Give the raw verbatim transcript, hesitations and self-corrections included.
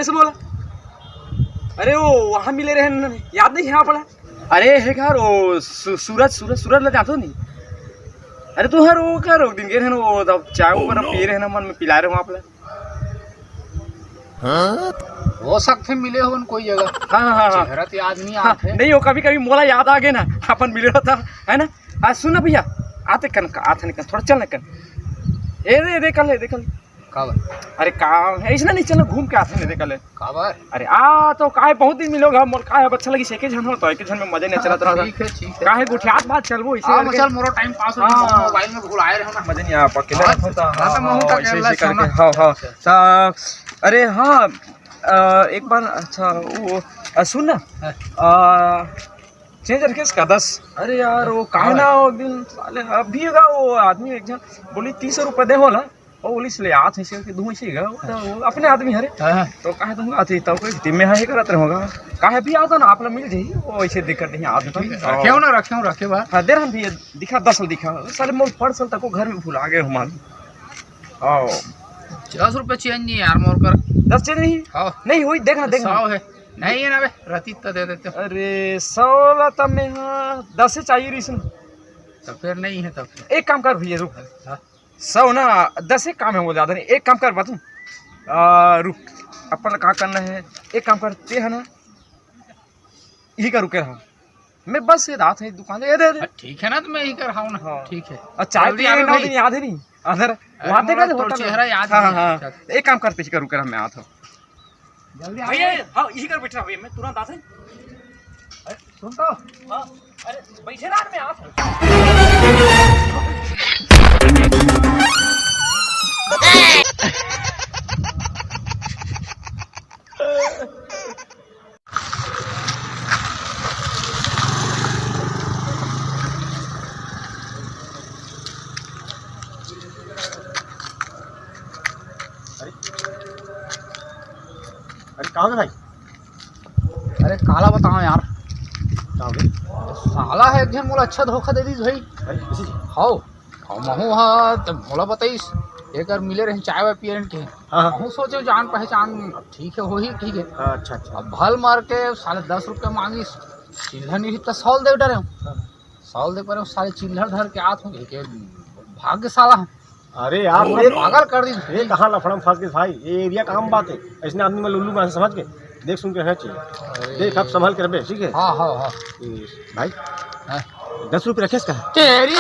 कैसे बोला? अरे वो वहाँ मिले रहे न, याद नहीं है आपला? अरे हे घर वो सु-, सूरज, सूरज, सूरज ला जानथो नहीं? अरे तू हर वो कर, वो दिन गए रहे न, वो तब चाय ऊपर पी रहे न, मन में पिला रहे हो आपला। हो सकथे मिले होन कोई जगह। हाँ, हाँ, हाँ, हाँ। चेहरा तो याद नहीं हाँ, आत हे। नहीं, वो कभी-कभी मोला याद आ गए ना, अपन मिले रहता, है ना? आज सुन ना भैया, आते कन, आते नहीं कन, थोड़ा चल ना कन। ए दे, दे कल, दे कल। का बात? अरे काम है, इसने नहीं चलना, घूम के आते नहीं, दे कल। का बात? अरे आ तो काहे बहुत दिन मिलोगा, मोर काहे अब अच्छा लगी, एके झन हो तो एके झन में मजे नहीं चलत रहा। ठीक है, ठीक है। काहे गुठियात बात चलबो इसे हाँ, करके। चल मोरो टाइम पास हो हाँ। मोबाइल में भुलाए रहे हो ना। मजे नहीं आ पा के हाँ, लगा था। हाँ, तो हाँ, महू का ऐसे, केला ऐसे करके। सोना। हाँ, हाँ। ता, अरे हाँ, अ, एक बार, अच्छा, वो, अ, सुन ना, हाँ। अ, चेंज रखे इसका दस। अरे यार, वो काहे हाँ। ना, वो दिन साले, अभी का वो आदमी एक जन बोली, "तीस रुपये दे" बोला, वो बोली, "इसलिए आज ऐसे करके दूँ, ऐसे ही गया", वो तो, वो अपने आदमी हरे। हाँ। तो काहे दूंगा, आज तो कोई टीम में है, करत रहोगा। काहे भी आता ना, आप लोग मिल जाइए, वो ऐसे दिक्कत नहीं, आदमी तो ठीक है, रखे हो ना, रखे हो, रखे बात। हाँ, दे रहा भैया, दिखा, दस दिखा। साले, मोर पर्स तक को घर में भुला गए हो, मान। आओ। दस रुपये चेंज नहीं यार, मोर कर। दस चेंज नहीं? हाँ। नहीं हुई, देखना, देखना। सौ है। नहीं है ना बे, रतीत तो दे देते हो। अरे, सौ ला तब में, हाँ, दस से चाहिए रही सुन। तो फिर नहीं है तब। एक काम कर भैया, रुक। हाँ। सौ ना, दस एक काम है, वो ज्यादा नहीं। एक काम कर बात, आ, रुक, अपन का करना है, एक काम करते हैं ना, यही का रुके रहा। मैं बस ये रात है दुकान, ये दे दे। हाँ, ठीक है ना, तो मैं यही कर रहा हूँ ना। हाँ। ठीक है। और चाय जल्दी पिए आवे ना, भाई। दिन याद है नहीं, अंदर अरे, वहाँ मोला देखा तो होटल चेहरा में। याद हाँ, नहीं हाँ, है। हाँ। एक काम करते, इसी का रुके रहा, मैं आता हूँ। जल्दी आ भैया, भैया। हाँ, यही कर बैठा भैया, मैं तुरंत आता हूँ। अरे, सुन तो। हाँ, अरे, बैठे रहा, मैं आता हूँ। अरे, अरे, कहाँ हो भाई? अरे, काला बताओ यार। का हो गया? साला है एक झन मोला अच्छा धोखा दे दीस भाई। अरे, किसी से? हौ। अउ महू हा त मोला बताइस, एकर मिले रही चाय वाय पिए रहिन के। हाँ, हाँ। महू सोचे जान पहचान, अब ठीक है, होही, ठीक है। हाँ, अच्छा, अच्छा। अब भल मार के साले दस रुपया मांगिस, चिल्हर नहीं त सौ ल दे डरे हूँ। हाँ। सौ ल दे परे, साले चिल्हर धर के आत हूँ, के भाग गे साला। अरे यार, पूरा ये पागल कर दी। ये कहाँ लफड़ा में फंस गए भाई? ये एरिया का आम बात है, ऐसने आदमी में लुल्लू बना समझ के, देख सुन के रहना चाहिए। अरे। देख, अब संभल के रहे, ठीक है? हाँ, हाँ, हाँ। ये भाई, हाँ। दस रुपये रखे इसका। तेरी